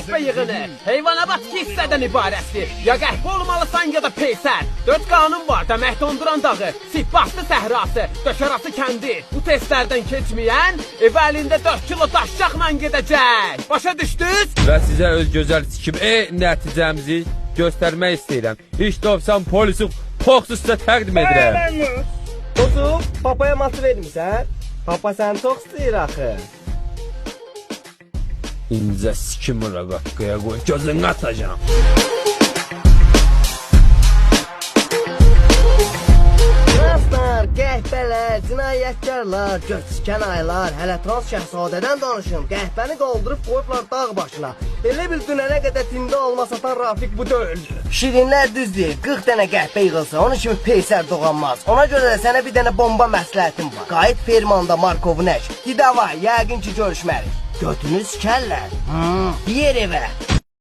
qəhbə yığını. Heyvanabad hissədən ibarətdir. Ya qəhbə olmalısan ya da peysər. 4 qanun var da Donduran dağı, Sidbastı səhrası, Döşərası kəndi. Bu testlərdən keçməyən evə əlində 4 kilo daşcaqla gedəcək. Başa düşdünüz? Və sizə öz gözəl sikim nəticəmizi göstərmək istəyirəm. İlk 90 polisi poxsu sizə təqdim edirəm. Dostum, papaya matı vermisən? Papa səni çox istəyir axı. İncə sikim raqatqaya qoy, gözünü atacağam. Translar, qəhbələr, cinayətkarlar, göçkən aylar, hələ trans şəhzadədən danışım. Qəhbəni qaldırıb qoyublar dağ başına. Elə bil dünənə qədər tində alma satan Rafiq bu deyildi. Şirinlər düz deyir, 40 dənə qəhbə yığılsa, onun kimi peysər doğanmaz. Ona görə də sənə bir dənə bomba məsləhətim var. Qayıt fermanda Markovun ək. Didavay, yəqin ki görüşmərik. Götünü sikərlər. Yer evə.